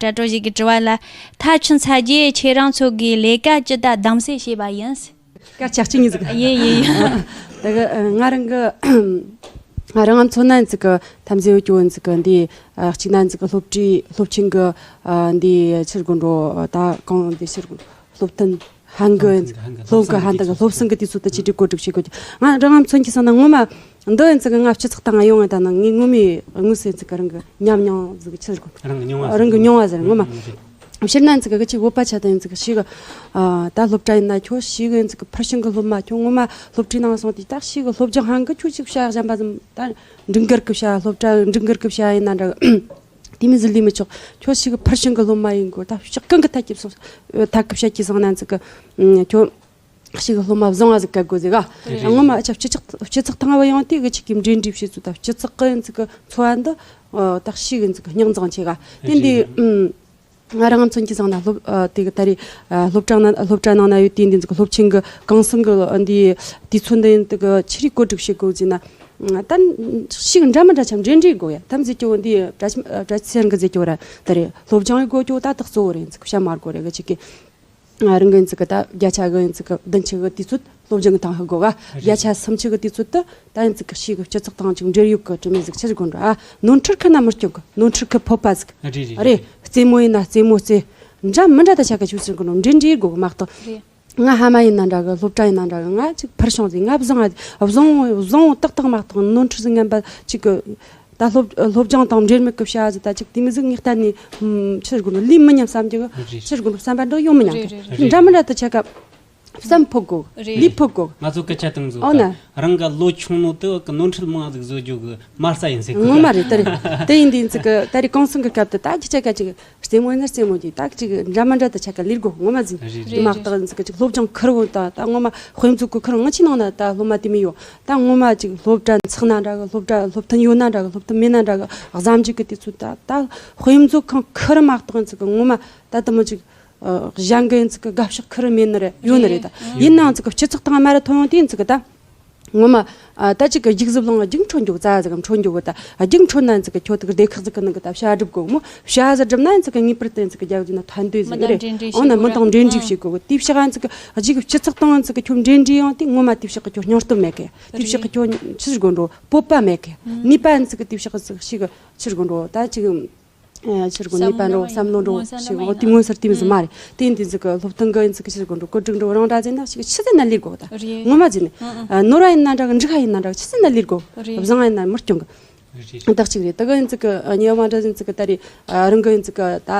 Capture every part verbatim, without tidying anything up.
དྲ་གྲོགས་ཤིག་གི་དྲི་བ་ལ། མཐའ་ཆུང་ཚ་རྗེས་ཁྱེད་རང་ཚོ་གི་ལས་ཀ་ཅི་ལྟར་གདམ་གསེས་བྱས་པ་ཡིན། སྐད་ཆ་གཅིག་གཉིས་ཟིག་ཡེ་ཡེ་ཡེ། ད་གི་ང་རང་གི་ང་རང་མཚོན་ན་ཡིན་ཚིག་གི་ཐམས་ཅད་ཡོད་ཀྱི་ཡིན་ཚིག་གི་འདི། གཅིག་ན་ཡིན་ཚིག་གི་སློབ་གྲྭའི་སློབ་ཆེན་གི་འདི་ཕྱིར་དགོན་འགྲོ། ད་གང་འདི་ཕྱིར་དགོན་སློབ་ཐོན་ཧན་གི་ཡིན་ཚིག་སློབ་གི་ཧན་ད་གི་སློབ་གསེང་གི་དུས་ཚོད་དུ་ཆེད་དུ་བཀོད་སྒྲིག་བྱེད་དགོས་ཀྱི། ང་རང་མཚོན་གྱི་སོང་ན་ངོ་མ་འདི་ཡིན་ཚིག་གི་ང་སྤྱི་ཚོགས་སྟེང་ཡོང་ངེ་ད་ན་ངས་ངོ་མའི་དངོས་སུ་ཡིན་ཚིག་གི་རང་གི་ཉམས་མྱོང་ཟིག་ཕྱིར་དགོན་རང་གི་མྱོང་བ་རང་གི་མྱོང་བ་ཟེར་ངོ་མ། ཕྱིར་ན་ཡིན་ཚིག་གི་ཅིག་བོད་པ་ཆ་དང་ཡིན་ཚིག་གི་ཞིག་གི་ད་སློབ་གྲྭ་ཡིན་ན་ཁྱོད་ཞིག་གི་ཡིན་ཚིག་གི་ཕར་ཕྱིན་གི་སློབ་མ་ཁྱོད་ངོ་མ་སློབ་གྲྭའི་ནང་སོང་དུས་ད་ཞིག་གི་སློབ་སྦྱོང་ཧན་གི་ཁྱོད་ཅིག་བྱ་གཞན་པ་ཙམ་ད་འབྲིང་སྒར་གི་བྱ་སློབ་གྲྭ་འབྲིང་སྒར་གི་བྱ་ཡིན་ན་འདྲ་གི་དེ་མི་ཟིག་ལས་མི་ཆོག་ཁྱོད་ཞིག་གི་ཕར་ཕྱིན་གི་སློབ་མ་ཡིན་དགོས། ད་ཕྱོགས་གང་གི་ཐད་ཀྱི་སོང་ཐད་ཀི་བྱ་ཀྱི་སོང་ན་ཡིན་ཚིག་གི་ཁྱོད་ཞིག་གི་སློབ་མ་བཟང་བ་ཟིག་བཀལ་དགོས་ཟིག་ག་ངོ་མ་ཨ་ཅག་སྤྱི་ཚོགས་སྤྱི་ཚོགས་ཐང་བ་ཡོང་དུས་གི་ཅིག་གི་འབྲེལ་འདྲིས་བྱེད་ཚུལ་ད་སྤྱི་ཚོགས་གི་ཡིན་ཚིག་གི་འཚོ་བ་འདི་ད་ཞིག་ཡིན་ཚིག་གི་རྙོག་འཛིང་ཆེ་ག་དེ་འདི། ང་རང་མཚོན་གྱི་སོང་ན་སློབ་ཨ་དེ་གི་ད་རེས་ཨ་སློབ་གྲྭ་ནང་སློབ་གྲྭ་ནང་ན་ཡོད་དུས་འདི་ཚོ་སློབ་ཆེན་གི་གུང་སེང་གི་འདི་དུས་ཚོད་འདི་ཡིན་དུ་གི་ཆི་རིགས་བཀོད་སྒྲིག་བྱེད་དགོས་ཟེར་ན། ད་ཞིག་འདྲ་མི་འདྲ་ཆ་འབྲེལ་འདྲིས་དགོས་ཡ་ཐམས་ཅད་ཀྱི་འོ་འདི་དྲ་དྲ་ཚན་གི་ཟེར་གྱི་བ་ར་ད་རེས་སློབ་སྦྱོང་ཡི་དགོས་ཀྱི་ད་དག་གཙོ་བོ་རེད་ཚིག་བཤད་མ་དགོས་རེད་གི་ཅིག་གི་རང་གི་ཡིན་ཚིག་གི་ད་བརྒྱ་ཆ་གི་ཡིན་ཚིག་གི་བདུན་ཅུ་གི་དུས་ཚོད། སློབ་སྦྱོང་གི་ཐང་ཧ་གོ་ག་རེད། བརྒྱ་ཆ་སུམ་ཅུ་གི་དུས་ཚོད་དུ་ད་ཡིན་ཚིག་གི་ཤེས་གི་སྤྱི་ཚོགས་དང་ཅིག་འབྲེལ་ཡོད་གི་དྲི་མེད་ཟིག་ཆི་ཟིག་དགོན་ར་ཨ། ནོར་འཁྲུལ་ཁ་ན་མི་སྐྱོན་གི་ནོར་འཁྲུལ་ཁི་ཕོད་པ་ཟིག་རེད་རེད་རེད། རེད། རྩེད་མོ་ཡིན་ན་རྩེད་མོ་རྩེ། འདྲ་མི་འདྲ་ད་ཆ་ག་ཆུ་ཟིག་གི་ནོ་འབྲེལ་འདྲིས་དགོ་གི་མ་གཏོགས། རེད། ང་ཧ་མ་ཡིན་ན་འདྲ་གི་སློབ་གྲྭ་ཡིན་ན་འདྲ་གི་ང་ཅིག་ཕར་བྱུང་ཟིག་ང་བཟང་ང་བཟང་བཟང་ཏག་ཏག་མ་གཏོགས་ནོར་འཁྲུལ་ཟིག་ངན་པ་ཅིག་གི་ད་སློབ་སློབ་སྦྱོང་དང་འབྲེལ་མེད་གི་བྱ་ཟིག་ད་ཅིག་དེ་མི་ཟིག་ངས་གཏན་ནས་ཆི་ཟིག་གི་ནོ་ལས་མི་ཉམས་བསམ་གྱི་གི་རེད། ཆི་ཟིག་གི་ནོ་བསམ་པ་འདྲ་ཡོང་མི་ཉམས་གི་རེད། འདྲ་མི་འདྲ་ད་ཆ་ག་བསམ་ཕོད་དགོ་རེད། ལུས་ཕོད་དགོ་ང་ཚོ་སྐད་ཆ་དང་བཟོ་ཨོ་ན། ད་རང་ག་ལོ་ཆུང་ནོ་དེ་གི་ནོར་འཁྲུལ་མང་ཟིག་བཟོ་རྒྱུ་གི་མ་རྩ་ཡིན་ཟེར་གི་ངོ་མ་རེད་དེ་རེད། དེ་ཡིན་དུས་ཚིག་གི་ད་རེས་གུང་སེང་གི་སྐབས་དུ་ད་ཁྱི་ཆ་ག་ཅིག་རྩེད་མོ་ཡིན་ན་རྩེད་མོ་གྱིས་ད་ཅིག་འདྲ་མི་འདྲ་དུ་ཆ་ག་ལུས་དགོ་ངོ་མ་ཟིན་རེད། དུ་མ་རེད། གཏོགས་ཚིག་གི་ཅིག་སློབ་སྦྱོང་ཁུར་འོང་ད་ད་ངོ་མ་དཔེ་མཛོད་གི་ཁུར་འོང་ང་ཆི་ནང་ན་ད་སློབ་མ་དེ་མི་ཡོད་ད་ངོ་མ་ཅིག་སློབ་གྲྭ་ཚག་ན་འདྲ་གི་སློབ་གྲྭ་སློབ་ཐོན་ཡོད་ན་འདྲ་གི་སློབ་ཐོན་མེད་ན་འདྲ་གི་གཟའ་མཇུག་གི་དུས་ཚོད་ད་ད་དཔེ་མཛོད་ཁང་ཁུར་མ་གཏོགས་ཚིག་གི་ངོ་མ་ད་དུ་མི་ཅིག་གཞན་གི་ཡིན་ཚིག་གི་དགའ་ཕྱོགས་ཁུར་མེད་ནི་རེད་ཡོད་ནི་རེད་ད། ཡིན་ནའང་ཚིག་གི་སྤྱི་ཚོགས་སྟེང་མ་ར་ཐོན་ཡོང་དུས་ཡིན་ཚིག་གི་ད། ངོ་མ། ད་ཅིག་གི་རྒྱུགས་གཟབ་ལོང་རྒྱུགས་འཕྲོད་འཇུག་རྩ་ཟིག་གམ་འཕྲོད་འཇུག་གི་ད་རྒྱུགས་འཕྲོད་ན་ཡིན་ཚིག་གི་ཁྱོད་དག་སྡེ་ཁག་ཟིག་གི་ནང་གི་ད་བྱ་སྒྲུབ་གོ་མོ་བྱ་ཟིག་སྒྲུབ་ན་ཡིན་ཚིག་གི་ངེས་པར་དུ་ཡིན་ཚིག་གི་རྒྱག་རྒྱུ་ན་ཐན་འདོད་ཟིག་རེད། འོ་ན་མི་དང་འབྲེལ་འདྲིས་བྱེད་གོ་གི་དེའི་ཕྱོགས་ཡིན་ཚིག་གི་རྒྱུགས་སྤྱི་ཚོགས་སྟེང་ཡིན་ཚིག་གི་ཁྱོད་འབྲེལ་འདྲིས་ཡང་དེ་ངོ་མ་དེའི་ཕྱོགས་གི་ཁྱོད་སྙིང་སྟོབས་མེད་གི་དེའི་ཕྱོགས་གི་ཁྱོད་ཆི་ཟིག་གོ་འགྲོ་སྤོབས་པ་མེད་གི་ནུས་པ་ཡིན་ཚིག་གི་དེའི་ཕྱོགས་གི་ཚིག་ཤིག་གི་ཆི་ཟིག་གོ་འགྲོ་ད་ཅིག་ཕྱིར་གོ་ནུས་པ་འགྲོ་བསམ་བློ་འགྲོ་ཞེས་འོ་དེ་མངོན་གསལ་དེ་མི་ཟིན་མ་རེད། དེ་ཡིན་དུས་ཚིག་གི་སློབ་སྟོན་གི་ཡིན་ཚིག་གི་ཕྱིར་གོ་འགྲོ་བཀོད་སྒྲིག་འགྲོ་རང་འདྲ་ཟིན་ན་ཞིག་ཆི་ཟིན་ན་ལས་དགོ་ད་ངོ་མ་ཟིན་ནོར་བ་ཡིན་ན་འདྲ་གི་འགྲིག་ཧ་ཡིན་ན་འདྲ་གི་ཆི་ཟིན་ན་ལས་དགོ་བཟང་ཡིན་ན་མི་སྐྱོང་གི་བདག་ཅིག་རེད། དེ་གི་ཡིན་ཚིག་གི་ཉེ་བ་འདྲ་ཟིན་ཚིག་གི་ད་རེད་རང་གི་ཡིན་ཚིག་གི་ད་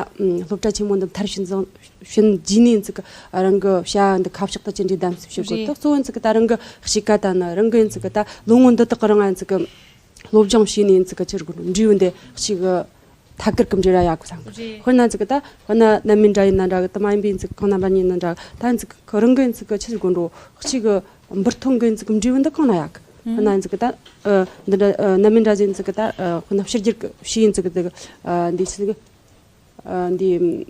སློབ་གྲྭ་ཆེན་མོ་འདི་མཐར་ཕྱིན་ཚང་ཕྱིན་རྗེས་ནས་ཡིན་ཚིག་གི་རང་གི་བྱ་འདི་ཁ་ཕྱོགས་ད་ཅི་འདྲའི་གདམ་གསེས་བྱེད་དགོ་ད་གཙོ་བོ་ཡིན་ཚིག་གི་ད་རང་གི་གཤིས་ཀ་ད་ནི་རང་གི་ཡིན་ཚིག་གི་ད་ལོ་ངོ་འདི་དག་གི་རང་ཡིན་ཚིག་གི་སློབ་སྦྱོང་བྱས་ནས་ཡིན་ཚིག་གི་ཕྱིར་གོ་འགྲོ་འབྲས་བུ་འདི་གཅིག་གི་ཐད་ཀར་གྱི་འབྲེལ་བ་ཡག་པོ་བསམ་གི། དཔེར་ན་ཚིག་གི་ད་དཔེར་ན་རྣམ་སྨིན་འདྲ་ཡིན་ན་འདྲ་གི་དུ་མ་ཡིན་པའི་ཚིག་གང་རྣམ་པ་ཉིད་ན་འདྲ་གི་ད་ཚིག་གི་རང་གི་ཚིག་གི་ཆི་ཟིག་དགོས་འགྲོ་གཅིག་གི་འབུར་ཐོན་གི་ཚིག་གི་འབྲས་བུ་འདི་གང་ན་ཡག་གི། དཔེར་ན་ཚིག་གི་ད་འདི་འདྲ་རྣམ་སྨིན་འདྲ་ཡིན་ཚིག་གི་ད་དཔེར་ན་ཕྱི་རྒྱལ་གི་ཕྱི་ཡིན་ཚིག་གི་འདི་གི་འདི་ཚིག་གི་འདི།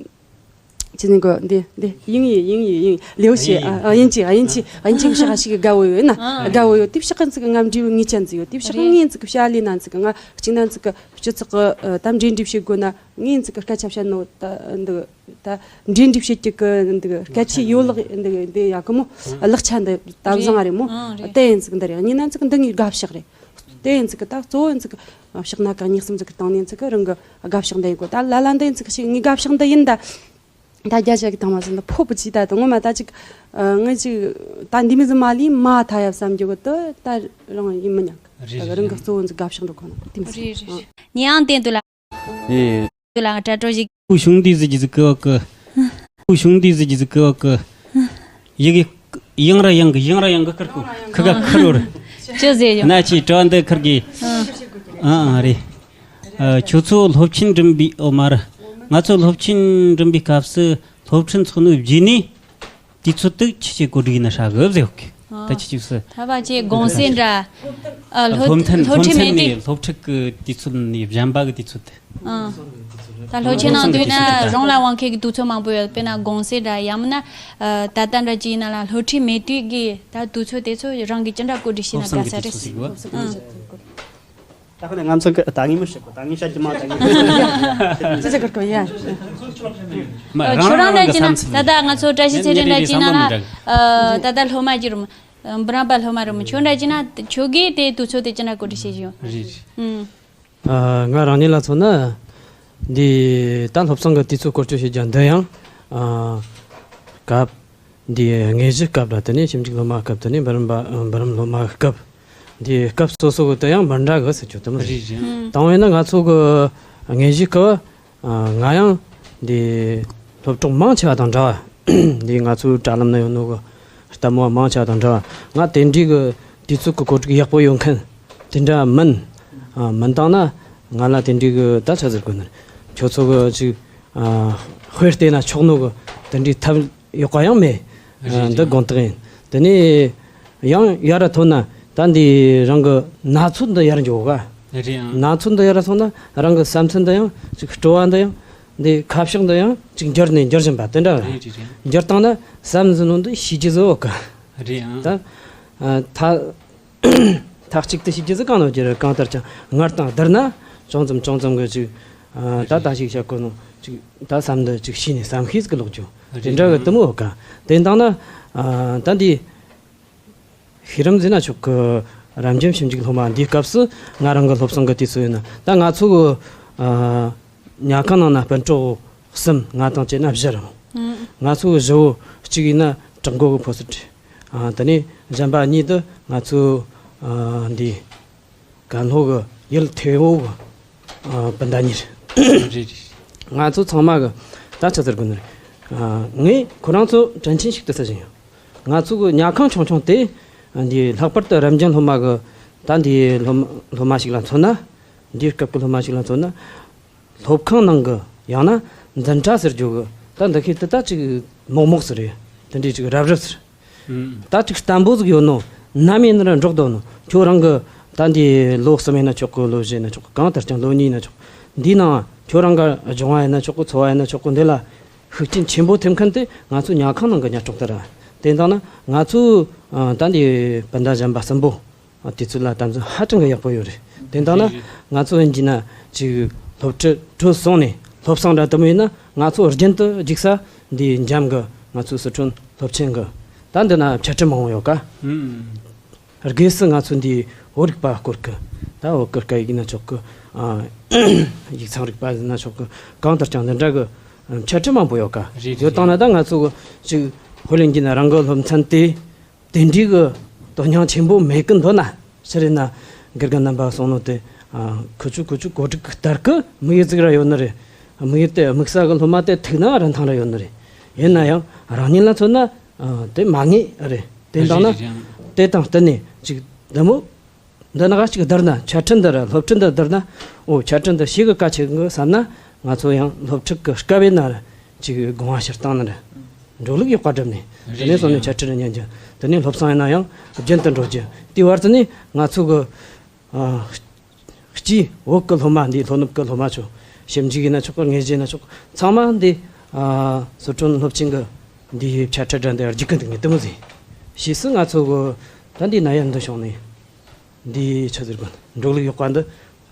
ཅི་ནི་གོ་འདི་འདི་ཡིན་ཡིན་ཡིན་ཡིན་ཡིན་ལེའུ་ཞེས་ཨ་ཡིན་ཅི་ཨ་ཡིན་ཅི་ཨ་ཡིན་ཅི་ཤ་ཤི་གི་དགའ་བོ་ཡོད་ན་དགའ་བོ་ཡོད་དེ་ཕྱི་ཀ་ཚིག་ང་འབྲས་བུ་ངེས་ཅན་ཚིག་ཡོད་དེ་ཕྱི་ཀ་ངེས་ཚིག་བྱ་ལས་ན་ཚིག་ང་གཅིག་ན་ཚིག་སྤྱི་ཚོགས་ད་འབྲེལ་འདྲིས་བྱེད་དགོས་ན་ངེས་ཚིག་སྐད་ཆ་བཤད་ནོ་ད་འདི་ད་འབྲེལ་འདྲིས་བྱེད་ཀྱི་གི་འདི་སྐད་ཆའི་ཡོད་ལག་འདི་འདི་ཡག་གི་མོ་ལག་ཆ་འདི་ད་བཟང་ང་རེད་མོ་དེ་ཡིན་ཚིག་འདི་རེད་གཉིས་ན་ཚིག་འདི་ངའི་དགའ་ཕྱག་རེད། དེ་ཡིན་ཚིག་གི་ད་གཙོ་བོ་ཡིན་ཚིག་གི་ཕྱག་ན་གང་ཉིག་སུམ་ཚིག་གི་སྟེང་ནས་ཡིན་ཚིག་གི་རང་གི་དགའ་ཕྱག་འདི་ཡིན་གོ་ད་ལ་ལ་འདི་ཡིན་ཚིག་གི་ཞིག་ངའི་དགའ་ཕྱག་འདི་ཡིན་ད། ད་རྒྱ་ཆེ་གི་དང་མ་ཟིན་ད་ཕོ་བུ་ཅི་ད་དུ་ངོ་མ་ད་ཅིག་ངའི་ཅིག་ད་འདི་མི་ཟིན་མ་ལི་མ་ཐ་ཡབ་བསམ་རྒྱུ་གི་དུ་ད་རང་ཡིན་མི་ཉག་རེད། ད་རང་གི་གཙོ་བོ་ཡིན་ཚིག་དགའ་ཕྱག་འགྲོ་གོ་ན་དེ་མི་ཟིན་ངའང་བསྟན་དུ་ལ་ཡེ། དུ་ལ་ང་དྲ་གྲོགས་ཤིག་ཁུ་ཞུང་འདི་ཟིག་གི་ཟིག་གི་བ་གི་ཁུ་ཞུང་འདི་ཟིག་གི་ཟིག་གི་བ་གི་ཡི་གེ་ཡང་ར་ཡང་གི་ཡང་ར་ཡང་གི་ཁུར་ཁུ་ཁུ་ག་ཁུར་བར་ཅི་ཟེར་ཡོང་ན་ཆི་དྲ་འདི་ཁུར་གི་ཨ་ཨ་རེད། ཁྱོད་ཚོ་སློབ་ཆེན་འགྲིམ་པའི་ཨོ་མ་ར་ང་ཚོ་སློབ་ཆེན་འགྲིམ་པའི་སྐབས་སུ་སློབ་ཁྲིད་ཚོགས་ནོ་བརྗེས་ནས་དུས་ཚོད་དུ་ཁྱི་ཆེ་གོ་སྒྲིག་ཡིན་ན་ཧྲ་གི་ཟེར་ཡོད་གི་ད་ཁྱི་ཆིག་སུ། ཐ་བ་ཆེ་དགོང་ཟས་འདྲ། ཨ་སློབ་སློབ་ཐོན་སློབ་སློབ་ཁྲིད་ཁྲིད་མེད་ནས་དུས། སློབ་ཁྲིད་ཀྱི་དུས་ཚོད་ནས་གཞན་པ་གི་དུས་ཚོད་དུ། ཨ། ད་སློབ་ཆེན་ནང་དུས་ན་རང་ལ་དབང་མཁན་གྱི་དུས་ཚོད་མང་པོ་ཡོད་དཔེར་ན་དགོང་ཟས་འདྲ་ཡང་མིན་ན། ད་ལྟ་འདྲ་ཅིག་ཡིན་ན་ལ་སློབ་ཁྲིད་མེད་དུས་ཀྱི་ད་དུས་ཚོད་དེ་ཚོ་རང་གི་ཅི་འདྲ་བཀོད་སྒྲིག་བྱས་ན་དགའ་ས་རེད། སློབ་གསེང་གི་དུས་ཚོད་ཟིག་ཡོད། ཨ། ད་ཁོ་ནས་ང་ཚོ་གི་ད་ངས་མི་བཤད་གོ་ད་ངས་བཤད་རྒྱུ་མ་ད་ངས་ཅི་ཟེར་གི་ཡ། མ་ཁྱོད་རང་རང་རང་གི་བསམ་ཚུལ། ད་ལྟ་ང་ཚོ་བཀྲ་ཤིས་ཚེ་རིང་ལ་ཅི་ན་ན་ད་ལྟ་སློབ་མ་གྱི་རུ་མི་འབུམ་རམས་པ་སློབ་མ་རུ་མི་ཁྱོད་འདྲ་ཅི་ན་ཁྱོད་གིས་དེ་དུས་ཚོད་དེ་ཅི་ན་གོ་སྒྲིག་བྱེད་ཀྱི་ཡོད། རེད་རེད། ཨ། ང་རང་ཉིད་ལ་མཚོན་ན། འདི་ད་སློབ་གསེང་གི་དུས་ཚོད་བཀོལ་སྤྱོད་བྱེད་རྒྱུ་འདི་ཡང་། ཨ། སྐབས་འདི་དངོས་གཞི་སྐབས་ལ་དེ་ནས་ཞིབ་འཇུག་སློབ་མ་སྐབས་དེ་ནས་འབུམ་རམས་པ་འབུམ་རམས་སློབ་མ་སྐབས། འདི་སྐབས་སོ་སོ་གི་དེ་ཡང་མི་འདྲ་གི་ཟེར་རྒྱུ་དེ་མོ་རེད། རེད་རེད། དང་པོ་ཡིན་ན་ང་ཚོ་གི་དངོས་གཞི་སྐབས། ཨ། ང་ཡང་འདི་སློབ་གྲོགས་མང་ཆེ་བ་དང་འདྲ་བ། འདི་ང་ཚོའི་དྲ་ལམ་ན་ཡོད་ནོ་གི་ལྟད་མོ་བ་མང་ཆེ་བ་དང་འདྲ་བ། ང་དེ་འདྲའི་གི་དུས་ཚོད་ཀྱི་གོ་སྒྲིག་ཡག་པོ་ཡོད་མཁན་དེ་འདྲ་མིན། ཨ། མིན་བཏང་ན་ང་ལ་དེ་འདྲའི་གི་ད་ཆ་ཟེར་དགོས་ནི། ཁྱོད་ཚོ་གི་ཅིག་ཨ། དཔེ་བལྟས་ན་ཆོག་ནོ་གི་དེ་འདྲའི་ཐབས་ཡག་པ་ཡང་མེད། རེད། འདི་དགོངས་དག་ཡིན། དེ་ནས་ཡང་ཡར་ཐོན་ན་ད་འདི་རང་གི་ན་ཚོད་འདི་ཡར་འཇོག་ག་རེད་ཨང་། ན་ཚོད་འདི་ཡར་སོང་ན་རང་གི་བསམ་ཚུལ་འདི་ཡང་ཅིག་སྤྲོ་བ་འདི་ཡང་འདི་ཁ་ཕྱོགས་འདི་ཡང་ཅིག་འགྱུར་ནས་འགྱུར་བཞིན་པ་དེ་འདྲ་རེད། རེད་རེད་རེད། འགྱུར་བཏང་ན་བསམ་ཚུལ་ནང་འདི་ཤེས་ཀྱི་བཟོ་ག་རེད་ཨང་། ད་ཨ། ད་མཐའ་གཅིག་ཏུ་ཤེས་ཀྱི་བཟོ་གང་ལ་བརྗོད་རེད། གང་ལྟར་ཀྱང་སྔར་དང་བསྡུར་ན་ཅུང་ཙམ་ཅུང་ཙམ་གི་ཅིག་ཨ། ད་ད་ཞིག་བྱ་དགོས་ནོ་ཅིག་ད་བསམ་འདི་ཅིག་ཤེས་ནས་བསམ་ཤེས་ཀྱི་ལོག་རྒྱུ་དེ་འདྲ་གི་དེ་མོ་ག་དེ་འདང་ན། ཨ། ད་འདི་ཤེས་རམ་ཟེར་ན་ཆོག་གི། རབ་འབྱམས་ཞིབ་འཇུག་སློབ་མ་འདིའི་སྐབས་སུ་ང་རང་གི་སློབ་གསེང་གི་དུས་ཚོད་ཡིན་ན་ད་ང་ཚོ་གི། ཨ། ཉལ་ཁང་ནང་ན་སྤུན་གྲོགས་གསུམ། ང་དང་བཅས་ན་བཞི་རེད། ང་ཚོ་གི་བཞི་བོ་གཅིག་ཡིན་ན་བྲག་མགོ་གི་ཕོ་སྲིད་རེད། ཨ། དེ་ནས་གཞན་པ་གཉིས་དེ་ང་ཚོ། ཨ། འདི། ཀན་ལྷོ་གི་ཡུལ་ཐེ་བོ་གི། ཨ། སྤུན་ཟླ་གཉིས་རེད། རེད་རེད། ང་ཚོ་ཚང་མ་གི་ད་ཆ་ཟེར་དགོས་ནི་རེད། ཨ། ངས་ཁོ་རང་ཚོ་དྲིན་ཆེན་ཞིག་ཏུ་བརྩི་བཞིན་ཡོད། ང་ཚོ་གི་ཉལ་ཁང་ཆུང་ཆུང་དེ་འདི་ལྷག་པར་དུ་རབ་འབྱམས་སློབ་མ་གི་ད་འདི་སློབ་སློབ་མ་ཞིག་ལ་མཚོན་ན། འདིའི་སྐབས་ཀྱི་སློབ་མ་ཞིག་ལ་མཚོན་ན། སློབ་ཁང་ནང་གི་ཡང་ན་འཛིན་གྲྭ་ཟེར་རྒྱུ་གི་ད་འདི་ཤེས་དུ་ད་ཅིག་མོག་མོག་ཟེར་རེད། དེ་འདྲའི་ཅིག་རབ་རིབ་ཟེར། ད་ཅིག་བརྟན་པོ་ཟིག་ཡོད་ནོ། ནམ་ཡིན་ན་ར་འགྲོགས་འདུག་ནོ། ཁྱོད་རང་གི་ད་འདི་ལོ་གསུམ་ཡིན་ན་ཆོག་གི། ལོ་བཞི་ཡིན་ན་ཆོག་གི། གང་ལྟར་ཀྱང་ལོ་གཉིས་ཡིན་ན་ཆོག་འདིའི་ནང་ཁྱོད་རང་གི་སྦྱོང་བ་ཡིན་ན་ཆོག་གི། འཚོ་བ་ཡིན་ན་ཆོག་གི། འདི་ལ་ཤུགས་རྐྱེན་ཆེན་པོ་ཐེབས་མཁན་དེ་ང་ཚོ་ཉལ་ཁང་ནང་གི་ཉལ་གྲོགས་དེ་ར། དེ་འདང་ན་ང་ཚོ་ཨ། ད་འདི་སྤུན་ཟླ་གཞན་པ་གསུམ་པོ། ཨ། དུས་ཚོད་ལ་དམ་འཛིན་ཧ་ཅང་གི་ཡག་པོ་ཡོད་རེད། དེ་འདང་ན་ང་ཚོ་ཡིན་གྱི་ན་ཅིག་སློབ་ཁྲིད་གྲོལ་སོང་ནས་སློབ་གསེང་འདྲ་དེ་མོ་ཡིན་ན་ང་ཚོ་རྒྱུན་དུ་རྒྱུག་ས་འདི་འཇམ་གི་ང་ཚོ་སི་ཁྲོན་སློབ་ཆེན་གི་ད་འདི་ན་ཆ་འཕྲིན་མང་བོ་ཡོད་ཀ་ཨུམ། སྒོས་སུ་ང་ཚོ་འདི་བོད་རིག་པ་སྐོར་གི་ད་བོད་སྐད་སྐད་ཡིག་ན་ཆོག་གི། ཨ། ཡིག་ཚང་རིག་པ་ཡིན་ན་ཆོག་གི། གང་ལྟར་ཀྱང་འདི་འདྲ་གི་ཆ་འཕྲིན་མང་པོ་ཡོད་ཀ་རེད་རེད། ཡོད་བཏང་ན་ད་ང་ཚོ་གི་ཅིག་ཧོ་ལན་གྱི་ན་རང་གི་སློབ་ཚན་དེ། དེ་འདྲའི་གི་དོན་སྙིང་ཆེན་པོ་མེད་ཀི་འདོད་ན་ཕྱིར་ཡིན་ན་དགེ་རྒན་རྣམ་པ་གསུངས་ནོ་དེ། ཨ། ཁུ་ཆུ་ཁུ་ཆུ་གོ་སྒྲིག་གི་ལྟར་གི་དམིགས་ཡུལ་ཟིག་ར་ཡོད་ནི་རེད། དམིགས་ཡུལ་དེ་དམིགས་ས་གི་སློབ་མ་དེ་ཐུག་ན་རིན་ཐང་ར་ཡོད་ནི་རེད། ཡིན་ན་ཡང་རང་ཉིད་ལ་མཚོན་ན། ཨ། དེ་མ་ངེས་རེད། དེ་འདང་ན་རེད་རེད། དེ་དང་བསྟུན་ནས་ཅིག་འདི་མོ། འདི་ནག་ཅིག་བསྡུར་ན་ཆ་འཕྲིན་འདི་ར་སློབ་ཁྲིད་འདི་བསྡུར་ན། འོ་ཆ་འཕྲིན་འདི་ཤེས་གི་གལ་ཆེ་གི་བསམ་ན། ང་ཚོ་ཡང་སློབ་ཁྲིད་གི་སྐབས་ཡིན་ན་ར་ཅིག་དགོངས་པ་ཞུ་སྟངས་ནི་ར་འགྲོ་ལུགས་ཡག་པ་བསྒྲུབས་ནས། དེ་ནས་བཟུང་ནས་ཆ་འཕྲིན་ར་ཉན་རྒྱུ། དེ་ནས་སློབ་གསེང་ཡིན་ན་ཡང་རྒྱུན་དུ་འགྲོ་རྒྱུ། དེའི་བར་དུ་ནས་ང་ཚོ་གི་ཨ། སྤྱིའི་བོད་གི་སློབ་མ་འདི་སློབ་ནུབ་གི་སློབ་མ་ཚོ་ཞིབ་འཇུག་ཡིན་ན་ཆོག་གི། དངོས་གཞི་ཡིན་ན་ཆོག་གི། ཚང་མ་འདི་ཨ། སི་ཁྲོན་སློབ་ཆེན་གི་འདིའི་ཆ་འཕྲིན་དྲ་འདི་རྒྱུག་གི་འདུག་ནས་དེ་མོ་ཟིག་ཕྱིས་སུ་ང་ཚོ་གི་ད་འདི་ན་ཡར་འདི་བྱུང་ནས། འདིའི་ཆ་ཟེར་གོ་འགྲོ་ལུགས་ཡག་པ་འདི་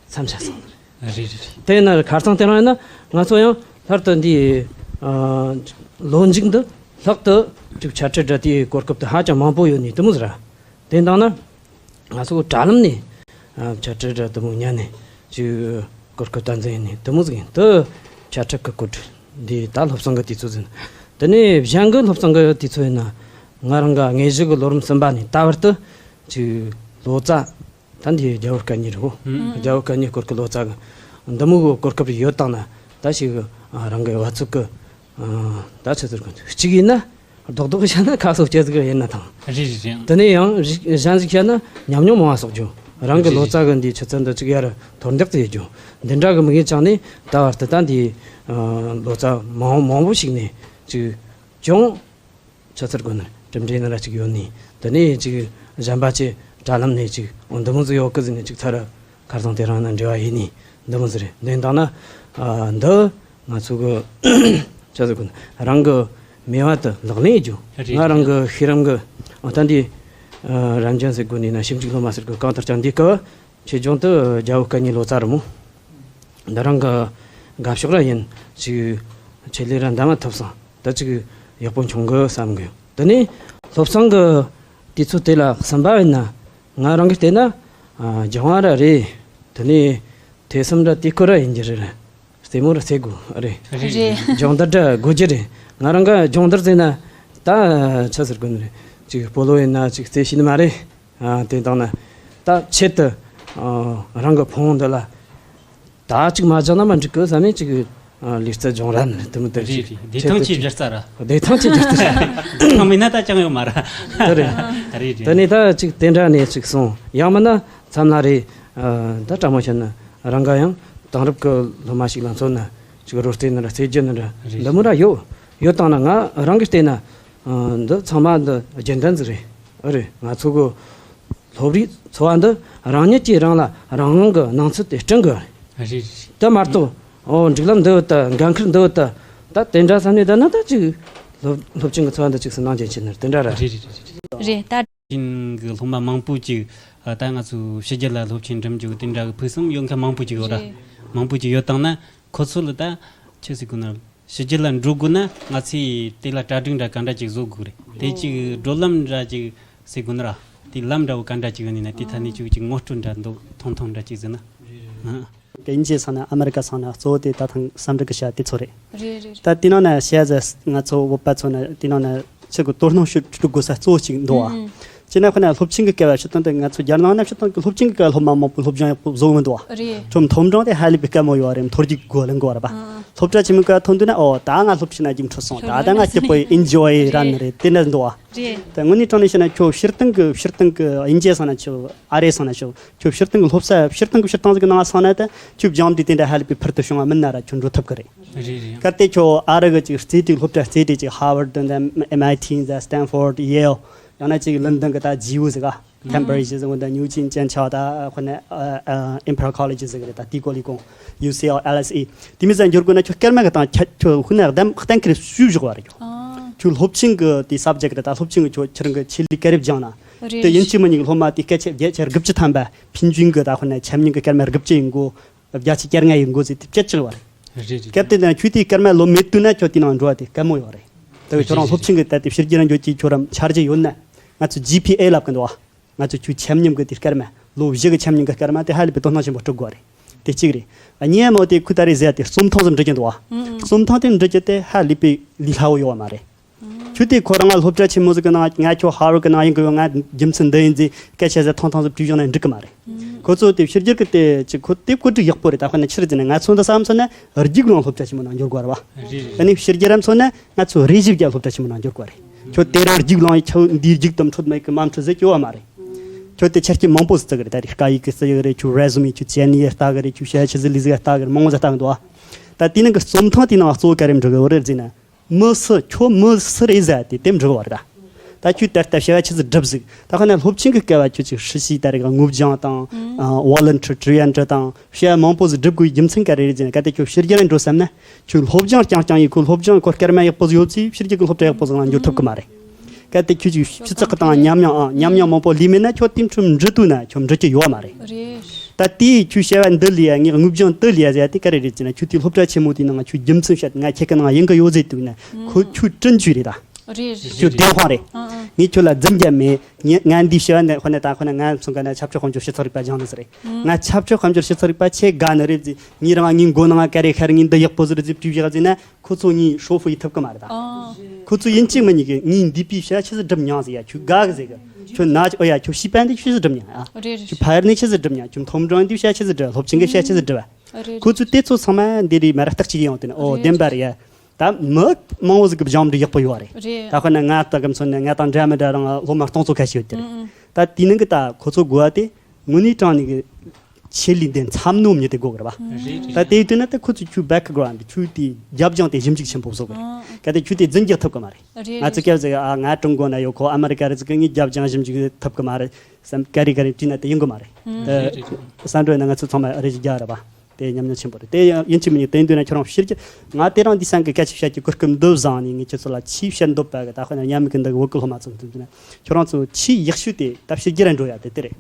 མཚམས་ཆད་སོང་། རེད་རེད་རེད། དེ་ཡིན་ན་ཁ་སང་དེ་རིང་ཡིན་ན་ང་ཚོ་ཡང་སླར་དུ་འདིའི་ཨ། ལོ་མཇུག་འདི་ལྷག་ཏུ་ཅིག་ཆ་འཕྲིན་དྲ་དེའི་གོ་སྐབས་དེ་ཧ་ཅང་མང་པོ་ཡོད་ནས་དེ་མོ་ཟེར། དེ་འདང་ན་ང་ཚོ་དྲ་ལམ་ནས་ཨ། ཆ་འཕྲིན་དྲ་དེ་མོ་ཉན་ནས་ཅིག་གོ་སྐབས་དམ་འཛིན་ཡིན་ནས་དེ་མོ་ཟིག་ཡིན། དེ་ཆ་འཕྲིན་གི་གོ་སྒྲིག་འདི་ད་སློབ་གསེང་གི་དུས་ཚོད་ཟིན། དེ་ནས་གཞན་གི་སློབ་གསེང་གི་དུས་ཚོད་ཡིན་ན་ང་རང་གི་དངོས་གཞི་གི་ལོ་རིམ་གསུམ་པ་ནས་ད་བར་དུ་ཅིག་ལོ་ཙཱ། ད་འདི་རྒྱ་བོད་སྐད་གཉིས་རེད་གོ། ཨང་། རྒྱ་བོད་སྐད་གཉིས་སྐོར་གྱི་ལོ་ཙཱ་གི་འདི་མོ་གི་གོ་སྐབས་ཡོད་བཏང་ན་ད་ཞིག་ཨ། རང་གི་བ་ཚུགས་ཀྱི་ཨ། ད་ཆི་ཟེར་གི་གཅིག་ཡིན་ན་རྡོག་རྡོག་བཤད་ན་ཁ་གསོ་སྐྱེ་ཟིག་ཡིན་ན་ཐང་། རེད་རེད་རེད། དེ་ནས་ཡང་གཞན་ཞིག་བཤད་ན་ཉམས་མྱོང་མང་བ་གསོག་རྒྱུ། རང་གི་ལོ་ཙཱ་གི་འདི་ཆུ་ཚད་འདི་ཅིག་ཡར་མཐོར་འདེགས་ཡེད་རྒྱུ། འདི་འདྲ་གི་དམིགས་ཡུལ་བཅངས་ནས་ད་བར་དུ་ད་འདི་ཨ། ལོ་ཙཱ་མང་མང་པོ་ཞིག་ནས་ཅིག་ཅུང་ཆ་ཚར་དགོས་ན་གྲུབ་འབྲས་ནི་ར་ཅིག་ཡོད་ནི། དེ་ནས་ཅིག་གཞན་པ་ཅིག་དྲ་ལམ་ནས་ཅིག་འོ་འདི་མོ་ཟིག་ཡོད་གི་ཟེར་ནས་ཅིག་ཚར་ཁ་སང་དེ་རིང་ན་འབྲེལ་བ་ཡིན་ནི་འདི་མོ་ཟིག་རེད། འདི་འདང་ན་ཨ། འདི་ང་ཚོ་གི་ཆ་ཚར་དགོས་ན་རང་གི་མེད་པ་དེ་ལག་ལེན་ཡེད་རྒྱུ། རེད། ང་རང་གི་ཤེས་རམ་གི་འོ་ད་འདི་ཨ། རབ་འབྱམས་ཟེར་དགོས་ནི་ན་ཞིབ་འཇུག་སློབ་མ་ཟེར་དགོས། གང་ལྟར་ཀྱང་འདི་སྐབས་ ཆེད་སྦྱོང་དུ་རྒྱལ་བོ་སྐུ་ཉིད་ལོ་ཙཱ་རི་མོ། འདི་རང་གི་དགའ་ཕྱོགས་ར་ཡིན་ཅིག་ཆེད་ལས་ར་འདམ་མ་ཐུབ་སོང་། ད་ཅིག་ཡག་པོ་འཁྱོང་གི་བསམ་གི་ཡོད། དེ་ནས་སློབ་ཚན་གི་དུས་ཚོད་དེ་ལ་གསུམ་པ་ཡིན་ན། ང་རང་གི་བལྟས་ན་ཨ་སྦྱང་བ་ར་རེད། དེ་ནས་ཐོས་བསམ་ར་དུས་འཁོར་ར་ཡིན་གྱི་རེད། རྩེད་མོ་ར་རྩེ་དགོས་རེད། རེད། སྦྱོང་བརྡར་ར་དགོས་ཀྱི་རེད། ང་རང་གི་སྦྱོང་བརྡར་ཟེར་ན་ད་ཆི་ཟེར་དགོས་ནི་རེད། ཅིག་སྤོ་ལོ་ཡིན་ན་ཅིག་རྩེ་ཤེས་ནི་མ་རེད། ཨ་དེ་དང་ན་ད་ཆེད་དུ་ཨ་རང་གི་ཕུང་བོ་འདི་ལ་ད་ཅིག་མ་སྦྱངས་ན་མ་འགྲིག་གི་བསམ་ནས་ཅིག་ཨ་ལུས་རྩལ་སྦྱོང་རན་དེ་མོ་དེ་རེད། ཅིག་རེད། བདེ་ཆེད་ཐང་དུ་ཆེད་ཅིག་སྦྱར་ས་ར། བདེ་ཐང་ཆེད་སྦྱར་ས་ར། བདེ་ཐང་མེད་ན་ད་ཅང་ཡོད་མ་ར། དེ་རེད། རེད་རེད། དེ་ནས་ད་ཅིག་དེ་འདྲ་ནས་ཅིག་སོང་། ཡང་མིན་ན་མཚམས་ལ་རེད། ཨ་ད་དྲང་མོ་བཤད་ན་རང་ག་ཡང་དེང་རབས་ཀྱི་སློབ་མ་ཞིག་ལ་མཚོན་ན་ཅིག་རོལ་རྩེད་ནི་ར་རྩེད་རྒྱུ་ནི་ར་རེད། འདི་མོ་ར་ཡོད། ཡོད་དང་ན་ང་རང་གི་བལྟས་ན་ཨ་འདི་ཚང་མ་འདི་རྒྱུན་ལྡན་ཟིག་རེད། ཨ་རེད། ང་ཚོ་གི་སློབ་རིག་འཚོ་བ་འདི་རང་ཉིད་ཀྱིས་རང་ལ་རང་དབང་གི་སྣང་ཚུལ་དེ་སྐྲུན་དགོས། རེད། དེ་མ་གཏོགས་ཨོ་འགྲིག་ལམ་འདི་ཡོད་ད། འགན་ཁུར་འདི་ཡོད་ད། ད་དེ་འདྲ་བསམ་ནས་བསྡད་ན་ད་ཅིག་སློབ་སློབ་ཆེན་གྱི་འཚོ་བ་འདི་ཅིག་སུ་ནང་རྒྱུན་ཆད་ནི་དེ་འདྲ་ར། རེད་རེད་རེད་རེད། རེད་ད། ཅིག་གི་སློབ་མ་མང་པོ་ཅིག་ཨ་ད་ང་ཚོ་ཕྱི་རྒྱལ་ལ་སློབ་ཆེན་འགྲིམ་རྒྱུ་དེ་འདྲ་གི་ཕུགས་བསམ་ཡོད་མཁན་མང་པོ་ཅིག་ཡོད་ར། རེད། མང་པོ་ཅིག་ཡོད་དང་ན་ཁོ་ཚོ་ལ་ད་ཆི་ཟེར་དགོས་ན། ཕྱི་རྒྱལ་ལ་འགྲོ་དགོས་ན་ང་ཚོས་དེ་ལ་གྲ་སྒྲིག་འདྲ་ག་འདྲ་ཅིག་བཟོ་དགོས་རེད། དེ་ཅིག་བགྲོད་ལམ་འདྲ་ཅིག་ཟེར་དགོས་ན་ར། དེ་ལམ་འདྲ་བོ་ག་འདྲ་ཅིག་ཡོད་ནི་ན། དེ་ཐད་ནས་ཅིག་ཅིག་ངོ་སྤྲོད་འདྲ་འདུག་ཐུང་ཐུང་འདྲ་ཅིག་ཟེར་ན། ཨ། དབྱིན་ཇི་ཚང་ན་ཨ་མེ་རི་ཀ་ཚང་ན་གཙོ་བོ་དེ་ད་ཐེངས་སམ་འབྲི་གི་བྱ་དེ་ཚོ་རེད། རེད་རེད། ད་དེ་ནང་ན་བྱ་ཟེར་ང་ཚོ་བོད་པ་ཚོ་ན་དེ་ནང་ན་ཆི་གི་དོ་སྣང་ཞུ་དགོས་ས་གཙོ་བོ་ཅིག་འདུག་བ། ཨང་། ཅི་ན་ཁོ་ན་སློབ་ཆེན་གྱི་སྐབས་བ་སྤྱིར་བཏང་དེ་ང་ཚོ་རྒྱལ་ནང་ན་སྤྱིར་བཏང་གི་སློབ་ཆེན་གྱི་སྐབས་སློབ་མ་མང་པོ་སློབ་སྦྱོང་ཡག་པོ་བཟོ་གི་མི་འདུག་བ། རེད། ཁྱོད་མཐོ་འབྲིང་དེ་ཧ་ལས་པའི་དཀའ་མོ་ཡོད་རེད། མཐོ་རྒྱུགས་དགོས་ལེན་དགོས་རེད་པ། ཨང་། སློབ་གྲྭ་ཆེན་མོའི་སྐབས་ཐོན་དུས་ན་ཨོ་ད་ང་སློབ་ཆེན་ན་རྒྱུགས་འཕྲོད་སོང་། ད་ད་ང་སྐྱིད་པོ་ཡིན། ཨེན་ཇོ་ཡི་ར་ནི་རེད། དེ་འདྲ་འདུག་བ། རེད། ད་དངོས་གནས་དྲང་གནས་བཤད་ན་ཁྱོད་སྤྱིར་བཏང་གི་སྤྱིར་བཏང་གི་དབྱིན་ཇི་སོང་ན་ཆོག་ཨ་རི་སོང་ན་ཆོག་ཁྱོད་སྤྱིར་བཏང་གི་སློབ་གསོ་སྤྱིར་བཏང་གི་སྤྱིར་བཏང་ཟིག་གི་ནང་སོང་ན་ད་ཁྱོད་སྦྱངས་འབྲས་དེ་འདྲ་ཧ་ལས་པའི་ཕུལ་དུ་བྱུང་བ་མིན་ན་ར་ཁྱོད་འགྲོ་ཐུབ་གི་རེད། རེད་རེད། གལ་ཏེ་ཁྱོད་ཨ་རི་གི་ཅིག་རྩེད་གྲས་སློབ་གྲྭ་རྩེད་གྲས་ཅིག་Harvard དང་ཨེམ་ཨའི་ཊི་དང་Stanford Yale ཡང་ན་ཅིག་ལོན་ཌོན་གི་ད་ཇི་ཡུ་ཟིག་ག་Cambridge ཟེར་གོ་ད་ཉིའུ་ཅིན་ཅན་ཆའོ་ད་ཁོ་ན་Imperial College ཟེར་གི་རེད། ད་དེ་གོ་ལི་གོང་ཡུ་སི་ཨེལ་ཨེལ་ཨེས་ཨི་དེ་མི་ཟ་འགྱུར་དགོས་ན་ཁྱོད་སྐར་མ་གི་སྟེང་ཁྱོད་ཁྱོད་ཁོ་ན་གདམ་གཏན་འཁེལ་ཞུས་བཞག་པ་རེད་ཁྱོད། ཨང་། ཁྱོད་སློབ་ཆེན་གི་དེ་སབ་ཇེག་ཊི་ད་སློབ་ཆེན་གི་ཁྱོད་ཁྱེད་རང་གི་ཆེད་ལས་ག་རེ་སྦྱངས་ན། རེད། དེ་ཡིན་གཅིག་མིན་གཉིས་སློབ་མ་དེ་སྐད་ཆ་བརྒྱ་ཆ་དགུ་བཅུ་ཐམ་པ་ཕན་ཚུན་གི་ད་ཁོ་ན་འཆམ་མཉམ་གི་སྐར་མ་དགུ་བཅུ་ཡིན་དགོས། བརྒྱ་ཆ་བཅོ་ལྔ་ཡིན་དགོས་ཟེར་དེ་བཅད་ཆགས་པ་རེད། རེད་རེད། སྐབས་དེ་ན་ཁྱོད་དེ་སྐར་མ་ལོ་མེད་དུས་ན་ཁྱོད་དེ་ནང་འགྲོ་བ་དེ་དཀའ་མོ་ཡོད་རེད། ད་ཁྱོད་རང་སློབ་ཆེན་གི་ད་དེ་ཕྱི་རྒྱལ་ལ་འགྱོ་གི་ཁྱོད་རང་འཆར་གཞི་ཡོད་ན། ང་ཚོ་ཇི་པི་ཨེ་ལབ་གི་འདུག་བ། ང་ཚོ་ཁྱོད་འཆམ་མཉམ་གི་དེ་སྐར་མ་ལོ་བཞི་གི་འཆམ་མཉམ་གི་སྐར་མ་དེ་ཧ་ལས་པའི་དོ་སྣང་ཆེན་པོ་སྤྲོད་དགོས་རེད། དེ་གཅིག་རེད། ཨ་གཉིས་མོ་དེ་ཁུ་ད་རེ་ཟེར་དེ་རྩོམ་ཐང་ཟིག་འབྲི་གི་འདུག་བ། ཨང་། རྩོམ་ཐང་དེ་འབྲི་རྒྱུ་དེ་ཧ་ལས་པའི་ལས་སླ་བོ་ཡོད་བ་མ་རེད། ཁྱོད་དེ་ཁོ་རང་ང་སློབ་གྲྭ་ཆེན་མོ་ཟིག་གི་ནང་ང་ཁྱོད་Harvard གི་ནང་ཡིན་གི་ཡོད། ང་རྒྱུ་མཚན་འདི་ཡིན་ཟེར་སྐད་ཆ་ཟེར་ཐང་ཐང་ཟིག་བྲིས་བཞག་ན་འགྲིག་གི་མ་རེད། ཁོ་ཚོ་དེ་ཕྱི་རྒྱལ་གི་དེ་ཅིག་ཁོ་དེ་བཀོད་སྒྲིག་ཡག་པོ་རེད། ད་ཁོ་ན་ཕྱིར་ཟེར་ན་ང་ཚོ་འདི་བསམ་སོང་ན་རྒྱུགས་ལོང་སློབ་གྲྭ་ཆེན་མོ་ནང་འགྱུར་དགོས་རེད་བ། རེད་རེད། ཨ་ནི་ཕྱི་རྒྱལ་རམ་སོང་ན་ང་ཚོ་རེ་ཞིག་རྒྱ་སློབ་གྲྭ་ཆེན་མོ་ནང་འགྱུར་དགོས་རེད། ཁྱོད་དེ་རང་རྒྱུགས་ལོང་ཡི་ཁྱོད་འདིའི་རྒྱུགས་དམ་འཕྲོད་མེད་གི་མ་འཕྲོད་ཟེར་གྱི་ཡོད་མ་རེད། ཁྱོད་དེ་ཆ་རྐྱེན་མང་པོ་ཟིག་བརྩི་གི་རེད། ད་རེས་སྐད་ཡིག་གི་རྩི་ཡི་རེད། ཁྱོད་རེ་ཟུམ་ཡི་ཁྱོད་ཅན་ནི་ཡི་ལྟ་གི་རེད། ཁྱོད་བྱ་ཆི་ཟིག་ལི་ཟིག་ལྟ་གི་རེད། མང་བོ་ཟིག་ལྟ་གི་འདུག་བ། ད་དེ་ནང་གི་རྩོམ་ཐང་དེ་ནང་གཙོ་བོ་ག་རེ་འབྲི་གི་ཡོད་རེད་ཟེར་ན། མི་སུ་ཁྱོད་མི་སུ་རེད་ཟེར་དེ་དེ་འབྲི་གི་བ་རེད་ད། ད་ཁྱོད་ད་ལྟ་བྱ་བ་ཆི་ཟིག་སྒྲུབ་ཟིག་ད་ཁ་ན་སློབ་ཆེན་གི་སྐབས་བ་ཁྱོད་ཅིག་ཧྲི་ཤི་ད་རེ་ག་ངུ་སྦྱང་དང་། ཨ་ཝོ་ལན་ཊི་ཡར་གྲོས་ཡ་འདྲི་དང་བྱ་བ་མང་པོ་ཟིག་སྒྲུབ་དགོས་རྒྱུ་མཚན་ག་རེ་རེད་ཟེར་ན། གལ་ཏེ་ཁྱོད་ཕྱི་རྒྱལ་ལ་འགྲོ་བསམ་ན་ཁྱོད་སློབ་སྦྱོང་རྐྱང་རྐྱང་ཡིན་ཁོ། སློབ་སྦྱོང་ཁོ་སྐར་མ་ཡག་པོ་ཟིག་ཡོད་ཚེ་ཕྱི་རྒྱལ་གི་སློབ་གྲྭ་ཡག་པོ་ཟིག་ནང་འགྱུར་ཐུབ་གི་མ་རེད། གལ་ཏེ་ཁྱོད་ཀྱིས་ཆུ་ཚགས་དང་ཉམས་མྱོང་ཨང་ཉམས་མྱོང་མང་པོ་ལས་མེད་ན་ཁྱོད་དེ་འཕྲོ་འབྲི་དུས་ན་ཁྱོད་འབྲི་རྒྱུ་ཡོད་མ་རེད། རེད། ད་དེ་ཁྱོད་བྱ་བ་འདི་ལས་ཡ་ངས་ངུ་སྦྱང་འདི་ལས་ཡ་ཟེར་ཡ་དེ་ག་རེ་རེད་ཟེར་ན། ཁྱོད་དེ་སློབ་གྲྭ་ཆེན་མོ་དེའི་ནང་ཁྱོད་རྒྱུ་མཚན་བཤད་ང་ཁྱེད་ཀྱི་ནང་ཡིན་གི་ཡོད་ཟེར་དུས་ན་ཁོ་ཁྱོད་དྲིན་ཆུ་རེད་ད། རེད་རེད། ཁྱོད་བདེན་དཔང་རེད། ཨང་ཨང་། ངས་ཁྱོད་ལ་རྫུན་རྒྱབ་མེད། ངས་ང་འདི་བྱ་བ་འདི་ཁོ་ན་ད་ཁོ་ན་ང་སོང་ག་ན་ཆབ་ཆ་དཔལ་འབྱོར་སྤྱི་ཚོགས་རིག་པ་སྦྱང་འདི་ཟེར་རེད། ང་ཆབ་ཆ་དཔལ་འབྱོར་སྤྱི་ཚོགས་རིག་པ་ཆེ་དགའ་ནི་རེད་ཟེར། ངས་རང་ངའི་མགོ་ནང་ག་རེ་ཤར་ངས་འདི་ཡག་པོ་ཟིག་རེད་ཟེར་བྲིས་བཞག་ཟེར་ན། ཁོ་ཚོ་ངའི་ཧྲོ་ཧྥུ་ཡི་ཐུབ་གི་མ་རེད་ད། ཨ། ཁོ་ཚོ་ཡིན་གཅིག་མིན་གཉིས་ཀྱི་ངའི་འདས་པའི་བྱ་ཆི་ཟིག་སྒྲུབ་མྱོང་ཟེར་ཡ། ཁྱོད་དགའ་གི་ཟེར་གི། ཁྱོད་ན་ཨོ་ཡ་ཁྱོད་བྱིས་པ་འདི་ཆི་ཟིག་སྒྲུབ་མྱོང་ཨ། རེད་རེད། ཁྱོད་ཕ་ཡུལ་ནས་ཆི་ཟིག་སྒྲུབ་མྱོང་། ཁྱོད་མཐོ་འབྲིང་འདི་བྱ་ཆི་ཟིག་སྒྲུབ། སློབ་ཆེན་གི་བྱ་ཆི་ཟིག་སྒྲུབ། རེད་རེད། ཁོ་ཚོས་དེ་ཚོ་ཚང་མ་འདི་རེད་མ་ར་བརྟག་དཔྱད་ཡོང་དུས་ན་ཨོ་རེད། བདེན་པ་རེད་ཡ། ད་མི་མང་བོ་ཟིག་གི་སྦྱང་འབྲས་ཡག་པོ་ཡོད་རེད། རེད། ད་དཔེར་ན་ང་ལྟ་གི་མཚོན་ན་ང་དང་འདྲ་མི་འདྲ་རང་སློབ་མ་སྟོང་ཚོ་ཁ་ཤས་ཡོད་ཀྱི་རེད། ཨང་ཨང་། ད་དེ་ནང་གི་ད་ཁོ་ཚོ་དགོས་པ་དེ་དངོས་གནས་དྲང་གནས་ཀྱི་ཆེད་ལས་འདི་འཚམ་ནོ་མྱི་དེ་དགོས་གི་རེད་བ། རེད་རེད། ད་དེ་ཡིན་དུས་ན་ད་ཁོ་ཚོ་ཁྱོད་བེག་གྷ་རའུན་ཌི་ཁྱོད་དེ་རྒྱབ་ལྗོངས་དེ་ཞིབ་འཇུག་ཆེན་པོ་བཟོ་གི་རེད། ཨང་ཨང་། གལ་ཏེ་ཁྱོད་དེ་རྫུན་རྒྱག་ཐུབ་གི་མ་རེད། རེད་ང་ཚོ་རེད། སྐབས་ཟིག་ཨ་ང་ཀྲུང་གོ་ན་ཡོད་ཁོ་ཨ་མི་རི་ཀ་རེད་ཟེར་གི་ངས་རྒྱབ་ལྗོངས་ཞིབ་འཇུག་ཐུབ་གི་མ་རེད་བསམ་ག་རེ་ག་རེ་བྲིས་ན་དེ་ཡོང་གི་མ་རེད། ཨང་། ད་རེད་རེད་རེད། བསམ་འགྲོ་ན་ང་ཚོ་ཚང་མ་རེ་ཞིག་རྒྱག་རེད་བ། དེ་ཉམས་མྱོང་ཆེན་པོ་རེད། དེ་ཡང་ཡིན་གཅིག་མིན་གཉིས་དེ་ཡིན་དུས་ན་ཁྱོད་རང་ཕྱིར་གྱི་ང་དེ་རང་འདི་སང་གི་སྐད་ཆ་བཤད་ཀྱི་གོ་སྐབས་འདི་བཟང་ནས་ངས་ཁྱོད་ཚོ་ལ་ཆེས་བཤད་འདོད་པ་གི་ད་དཔེར་ན་མཉམ་གི་འདི་གི་བོད་གི་སློབ་མ་ཚོ་འདི་ན་ཁྱོད་རང་ཚོ་ཆེས་ཡག་ཤོས་དེ་ད་ཕྱི་རྒྱལ་ར་འགྲོ་ཡ་དེ་དེ་རེད།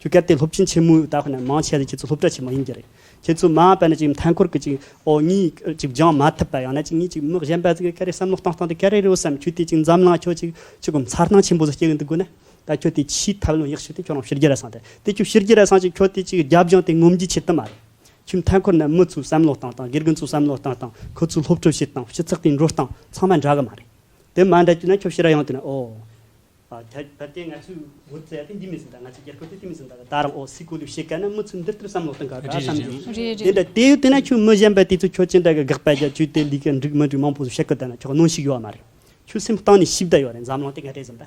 ཁྱོད་གལ་ཏེ་སློབ་ཆེན་ཆེན་མོའི་ད་ཁོ་ན་མང་ཆེ་ལ་ཁྱེད་ཚོ་སློབ་གྲྭ་ཆེན་མོ་ཡིན་གྱི་རེད། ཁྱེད་ཚོ་མ་པ་ན་ཅིག་མཐའ་འཁོར་གི་ཅིག་ཨོ་ངས་ཅིག་སྦྱང་མ་ཐུབ་པ་ཡང་ན་ཅིག་ངས་ཅིག་མི་གཞན་པ་ཟིག་ག་རེ་བསམ་བློ་བཏང་སྟངས་དེ་ག་རེ་རེད་བསམ། ཁྱོད་དེ་ཅིག་འཛམ་གླིང་ཁྱོད་ཅིག་ཅིག་གོ་མཚར་སྣང་ཆེན་པོ་ཟིག་སྐྱེ་གི་འདུག་དགོས་ན། ད་ཁྱོད་དེ་ཆེས་ཐབས་ལམ་ཡག་ཤོས་དེ་ཁྱོད་རང་ཕྱི་རྒྱལ་ར་སོང་སྟེ་དེ་ཁྱོད་ཕྱི་རྒྱལ་ར་སོང་ཅིག་ཁྱོད་དེ་ཅིག་རྒྱབ་ལྗོངས་དེ་ངོམ་རྒྱུ་ཆེད་དུ་མ་རེད། ཁྱོད་མཐའ་འཁོར་ན་མི་ཚོའི་བསམ་བློ་བཏང་སྟངས། དགེ་རྒན་ཚོའི་བསམ་བློ་བཏང་སྟངས། ཁོ་ཚོའི་སློབ་ཁྲིད་བྱེད་སྟངས། སྤྱི་ཚོགས་དེ་འགྲོ་སྟངས་ཚང་མ་འདྲ་གི་མ་རེད། དེ་མ་འདྲ་རྒྱུ་ན་ཁྱོད་ཕྱིར་ར་ཡོང་དུས་ན་ཨོ། ཨ། ད་ད་ལྟའི་ང་ཚོའི་བོད་ཟེར་ཡ་དེ་འདི་མིན་ཟིན་ད། ང་ཚོའི་རྒྱལ་ཁབ་དེ་དེ་མིན་ཟིན་ད། ད་རང་ཨོ་སི་ཀོ་ལུ་བཤད་ག་ན་མི་ཚོས་འདི་ལྟར་བསམ་བློ་གཏོང་ག་རེད་རེད་བསམ་རེད། གྱི། རེད་དེ་རེད། འདྲ་དེ་ཡོད་དེ་ན་ཁྱོད་མི་གཞན་པ་དེ་ཚོ་ཁྱོད་ཅི་འདྲ་གི་དགག་པ་རྒྱག་རྒྱུ་དེ་ལས་ཀ་འགྲིག་མི་འགྲིག་མང་པོ་ཟིག་བཤད་གི། ད་ན་ཁྱོད་གནོན་ཤུགས་ཡོད་མ་རེད། ཁྱོད་སེམས་གཏིང་ནས་ཞིབ་ད་ཡོད་རེད། འཛམ་གླིང་དེ་ག་འདྲ་ཟིན་ད།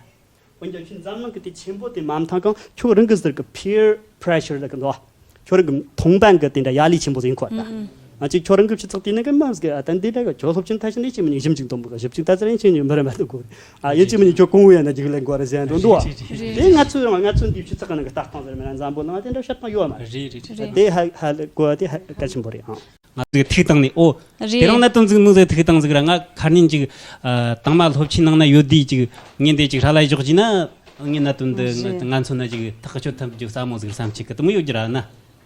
འོན་ཀྱང་ཁྱོད་འཛམ་གླིང་གི་དེ་ཆེན་པོ་དེ་མ་མཐོང་གང་ཁྱོད་རང་གི་ཟུར་གི་peer pressure ལ་གི་འདུག་ཁྱོད་རང་གི་མཐོང་ལྡན་གི་དེ་འདྲ་ཡ་ལས་ཆེན་པོ་ཟིག་ཡིན་ཁོ་ད། ཨང་། ང་ཅིག་ཁྱོད་རང་གི་ཕྱི་ཚགས་དེ་ནི་གི་མ་ཟིག་ཨ་ད་འདི་འདྲ་གི་ཁྱོད་སློབ་ཆེན་མཐར་ཕྱིན་ནས་ཅི་མི་ཉིག་ཞིབ་ཅིག་འདོན་པོ་གི་ཞིབ་ཅིག་ད་ཚར་ཡིན་ཅི་ཉིག་འབར་མ་འདུག་གོ། ཨ་ཡིན་ཅི་མི་ཉིག་ཁྱོད་གོང་བུ་ཡ་ན་ཅིག་ལེན་དགོས་རེད་ཟེར་ཡ་འདོན་འདུག་ཨ། རེད་རེད། དེ་ང་ཚོ་ང་ཚོ་འདི་ཕྱི་ཚགས་གི་ནང་གི་ལྟ་སྟངས་ཟེར་མེད་ན་འཛམ་བུ་གླིང་དེ་འདྲ་བཤད་སྟངས་ཡོད་མ་རེད། རེད་རེད་རེད། དེ་ཧ་ཧ་ལས་གོ་དེ་ཧ་གལ་ཆེན་པོ་རེད་ཨང་། ང་ཚོའི་ཐུགས་དང་ནས་ཨོ། རེད། དེ་རིང་གནད་དོན་ཟིག་མི་ཟེར་ཐུགས་དང་ཟིག་ར། ང་ཁ་ཉིན་ཅིག་ཨ། དང་མ་སློབ་ཆེན་ནང་ན་ཡོད་དུས་ཅིག་ངས་འདི་ཅིག་ཧྲ་ལ་ཞོག་ཅིག་ན། ངའི་གནད་དོན་འདི་རེད། ང་ཚོ་ན་ཅིག་ཐག་གཅོད་ཐུབ་རྒྱུ་སླ་མོ་ཟིག་བསམ་ཅིག་གི་དུ་མི་ཡོད་རྒྱུ་ར་ན།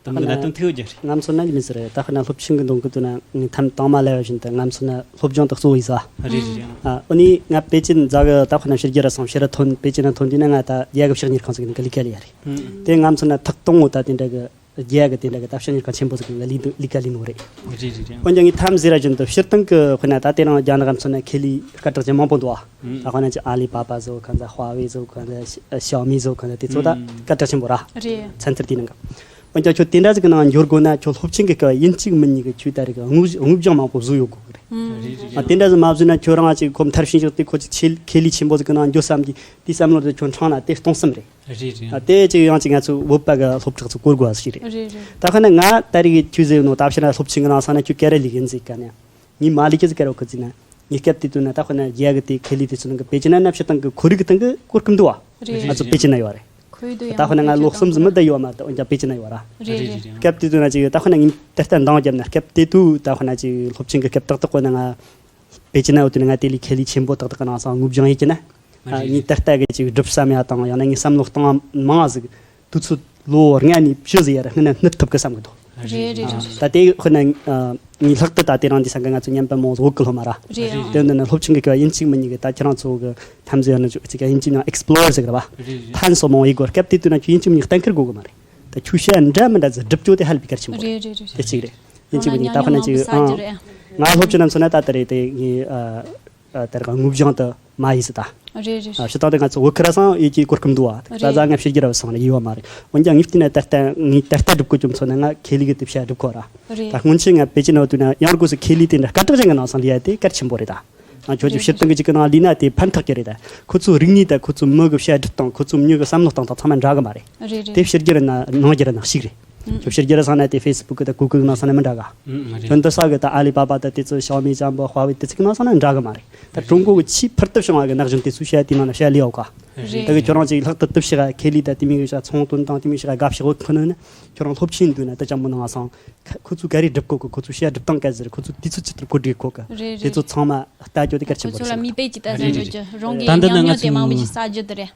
དུ་མི་གནད་དོན་ཐུག་ཡོད་རྒྱུ་རེད། ང་ཚོ་ན་ཅི་མི་ཟེར་རེད། ད་ཁ་ན་སློབ་ཆེན་གི་འདོན་གི་དུ་ན་ངས་ཐམ་དང་མ་ལས་བཞིན་དུ་ང་ཚོ་ན་སློབ་སྦྱོང་དུ་གཙོ་བོ་ཡིན་ས། རེད་རེད་རེད། ཨ། ཨོ་ནི་ང་པེ་ཅིན་རྫ་གི་ད་ཁ་ན་ཕྱི་རྒྱལ་ར་སོང་ཕྱིར་ར་ཐོན་པེ་ཅིན་ན་ཐོན་དུས་ན་ང་ད་རྒྱ་གི་ཕྱག་གཉེར་ཁང་ཟིག་ནང་གི་ལས་ཀ་ལས་ཡ་རེད། དེ་ང་ཚོ་ན་ཐག་གཏོང་ངོ་ད་དེ་འདྲ་གི་རྒྱ་གི་དེ་འདྲ་གི་ད་ཕྱག་གཉེར་ཁང་ཆེན་པོ་ཟིག་གི་ལས་འདུག་ལས་ཀ་ལས་ནོ་རེད། རེད་རེད་རེད། འོན་ཀྱང་ངས་ཐམ་ཟེར་ར་བཞིན་དུ་སྤྱིར་བཏང་གི་དཔེར་ན་ད་དེ་རིང་རྒྱ་ནག་ང་ཚོ་ན་ཁེ་ལས་སྐད་གྲགས་ཅན་མང་པོ་འདུག་ཨ། ད་དཔེར་ན་ཅིག་ཨ་ལི་པ་པ་བཟོ་གང་ཟ། ཧྭ་ཝེ་བཟོ་གང་ཟ། ཞའོ་མི་བཟོ་གང་ཟ། དེ་ཚོ་ད་སྐད་གྲགས་ཆེན་པོ་ར། རེད། ཚན་རྩལ་དེའི་ནང་གི། འོན་ཀྱང་ཁྱོད་དེ་འདྲ་ཟིག་གི་ནང་འབྱོར་དགོས་ན་ཁྱོད་སློབ་ཆེན་གི་སྐབས་ཡིན་གཅིག་མིན་གཉིས་གི་ཁྱོད་ད་རེས་གི་དངོས་དངོས་སྦྱོང་མང་པོ་བཟོ་ཡོད་དགོས་གི་རེད། རེད་རེད་ཨ། རེད། དེ་འདྲ་ཟིག་མ་བཟོས་ན་ཁྱོད་རང་ཅིག་ཁོ་མཐར་ཕྱིན་ཞོག་དེ་ཁོ་ཅིག་ཆེ་ཁེ་ལས་ཆེན་པོ་ཟིག་གི་ནང་འགྱོ་བསམ་གི་དེ་བསམ་བློ་དེ་ཁྱོད་འཕྲང་ན་དེ་སྟོང་བསམ་རེད། རེད་རེད། ཨ། དེ་ཅིག་ཡང་ཅིག་ང་ཚོ་བོད་པ་གི་སློབ་གྲོགས་ཚོ་གོ་དགོས་པ་ཞིག་རེད། རེད་རེད། ད་ཁ་ན་ང་ད་རེས་ཀྱི་ཁྱོད་ཟེར་ནོ་ད་ཕྱིར་ན་སློབ་ཆེན་གི་ནང་སོང་ན་ཁྱོད་སྐད་ར་ལས་ཀ་ཡིན་ཟེར་ག་ནས་ངས་མ་ལས་ཀྱི་ཟེར་ག་རོ་ཁ་ཟེར་ན་ངས་སྐབས་དེ་དུས་ན་ད་ཁོ་ན་རྒྱ་གི་དེ་ཁེ་ལས་དེ་ཚོ་ནང་གི་པེ་ཅིན་ན་ན་ཕྱི་ཐང་གི་ཁོར་ཡུག་གི་སྟེང་གི་གོ་སྐབས་འདུག་བ། རེད། ང་ཚོ་པེ་ཅིན་ན་ཡོད་རེད། ཁོའི་དུས་ད་ཡང་ཁོ་ན་ང་ལོ་གསུམ་ཟིན་མི་ད་ཡོད་མ་ད་འོན་ཀྱང་པེ་ཅིན་ན་ཡོད་ར། རེད་རེད། རེད། སྐབས་དེ་དུས་ན་ཅིག་ད་ཁོ་ན་ངས་ད་ལྟ་འདང་བརྒྱབ་ན་སྐབས་དེ་དུས་ད་ཁོ་ན་ཅིག་སློབ་ཆེན་གི་སྐབས་ཏག་ཏག་ཁོ་ན་ང་པེ་ཅིན་ན་ཡོད་དུས་ན་ང་དེ་ལས་ཁེ་ལས་ཆེན་པོ་ཏག་ཏག་གི་ནང་སང་དངུལ་སྦྱང་ཡེད་ཀྱི་ན། ཨ། རེད་ངས་ད་ལྟ་གི་ཅིག་སྒྲུབ་བསམ་ཡ་དང་ཡང་ན་ངས་བསམ་བློ་གཏོང་མང་ཟིག་དུས་ཚོད་ལོ་ལྔ་ནས་བཅུ་ཟིག་ཡར་སྔོན་ན་སྣུར་ཐུབ་གི་བསམ་གི་འདུག་རེད་རེད་རེད། ད་དེ་ཁོ་ན་ངས་ལྷག་ཏུ་ད་དེ་རིང་འདི་སང་གི་ང་ཚོ་མཉམ་པ་མང་ཟིག་བོད་གི་སློབ་མ་ར། རེད། དེ་འདི་ནི་སློབ་ཆེན་གི་སྐབས་ཡིན་གཅིག་མིན་གཉིས་གི་ད་ཁྱེད་རང་ཚོ་གི་ཐམས་ཅད་ནི་ཅིག་ཡིན་གཅིག་ནང་ཨེགས་པི་ལོར་ཟེར་གི་ར་བ། རེད་རེད། ཐན་སོ་མང་ཡི་གོ་སྐབས་དེ་དུས་ན་ཁྱོད་ཡིན་གཅིག་མིན་གཉིས་གཏན་འཁེལ་དགོས་གི་མ་རེད། ད་ཁྱོད་བཤད་འདྲ་མི་འདྲ་ཟིག་སྒྲུབ་རྒྱུ་དེ་ཧ་ལས་པའི་གལ་ཆེན་པོ་རེད། རེད་རེད་རེད། དེ་གཅིག་རེད། ཡིན་གཅིག་མིན་གཉིས་ད་ཁོ་ན་ཅིག་ཨང་། ང་སློབ་ཆེན་ནང་ཚོ་ན་ད་ད་རེད་དེ་ངས་ཨ། ཨ། དེ་རིང་དངུལ་སྦྱང་དུ་མ་ཡིན་ཟེར་ད། རེད་རེད། ཨ། སྤྱིར་བཏང་དེ་ང་ཚོ་བོད་ཁུལ་ར་སང་ཡེད་ཀྱི་གོ་སྐབས་འདུག་བ། རེད། ད་ང་ཕྱི་རྒྱལ་ར་སང་ནས་ཡེད་བ་མ་རེད། འོན་ཀྱང་ངས་བལྟས་ན་ད་ལྟ་ངས་ད་ལྟ་སྒྲུབ་དགོས་ཀྱི་མཚོན་ན་ང་ཁེ་ལས་ཀྱི་དེབ་བཤད་སྒྲུབ་དགོས་ར། རེད། ད་སྔོན་ཆད་ང་པེ་ཅིན་ན་ཡོད་དུས་ན་ཡང་སྒོས་སུ་ཁེ་ལས་དེ་འདྲ་སྐད་གྲགས་ཅན་གྱི་ནང་སང་ལས་ཡ་དེ་གལ་ཆེན་པོ་རེད་ད། ང་ཁྱོད་ཀྱི་རེད་ཕྱིར་བཏང་གི་ཅིག་གི་ནང་ལས་ན་དེ་ཕན་ཐོགས་ཀྱི་རེད་ད། ཁོ་ཚོའི་རིག་གནས་དང་ཁོ་ཚོའི་མི་གི་བཤད་སྒྲུབ་སྟངས། ཁོ་ཚོའི་མྱི་གི་བསམ་བློ་གཏོང་སྟངས་ཚང་མ་འདྲ་གི་མ་རེད། རེད་རེད། དེ་ཕྱི་རྒྱལ་ར་ན་ནང་རྒྱལ་ར་ནང་ཞིག་རེད། ཁྱོད་ཕྱི་རྒྱལ་ར་སོང་ན་དེ་ཧྥེ་སི་བུག་གི་དང་གུ་གུལ་གི་ནང་སོང་ན་མི་འདྲ་ག་ཨང་། ཨང་། རེད། ཁྱོད་འདི་ས་གི་ད་ཨ་ལི་པ་པ་ད་དེ་ཚོ་ཞའོ་མི་ཅམ་པོ་ཧྭ་ཝེ་དེ་ཚོ་གི་ནང་སོང་ན་འདྲ་གི་མ་རེད། ད་ཀྲུང་གོ་གི་ཆེས་ཕུལ་དུ་བྱུང་བ་གི་ན་གཞོན་དེ་ཚོས་བཤད་དེ་ནང་ན་བཤད་ལས་ཡོད་ག་རེད། ད་གི་ཁྱོད་རང་ཅིག་ལྷག་ཏུ་དུ་ཕྱི་ག་ཁེ་ལས་ད་དེ་མི་གི་ཤ་ཚོང་དོན་དང་དེ་མི་གི་ཤ་དགའ་ཕྱི་གོ་ཁོ་ནི་ཁྱོད་རང་སློབ་ཆེན་འདུག་ན་ད་ཅམ་པོ་ནང་སོང་ཁོ་ཚོས་ག་རེ་སྒྲུབ་གོ་གི། ཁོ་ཚོས་བཤད་སྒྲུབ་སྟངས་ག་ཟེར། ཁོ་ཚོས་དུས་ཚོད་ཅི་ལྟར་གོ་སྒྲིག་གོ་གི། རེད་རེད། དེ་ཚོ་ཚང་མ་ལྟ་རྒྱུ་དེ་གལ་ཆེན་པོ་རེད། ཁོ་ཚོ་ལ་མིག་དཔེ་ཅིག་ལྟ་ས་རེད་འགྲོ་རྒྱུ་རོང་གི་ཉམས་མྱོང་དེ་མང་པོ་ཞིག་ཟ་རྒྱུ་དེ་རེད།